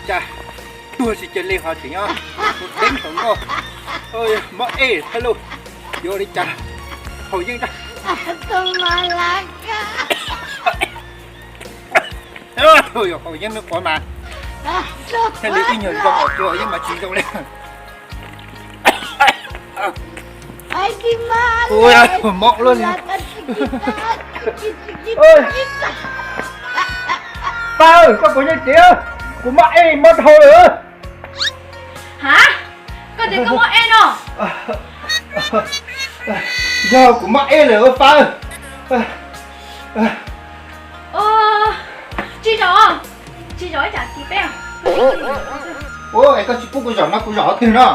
Cas tuag tsis cia li ho tseem nyob ua teeb hauv nkoj. Mob ej thawj lauj, yuav ua li cas? Haus yeeb tso. Yog haus yeeb nws quav mas thiaj li ib nyuag zoo, haus yeeb mas tsis zoo li. Ua mob luaj li. Pab, koj puas nyob tsev? Kuv mob ej mob dhau lawm. Ha, koj tias koj mob ej no? Yog kuv mob ej lawm pab. Tsis zom, tsis zom ib tsam kis peb. Ua es koj tsis pub kuv zom no kuv zom qhov twg no?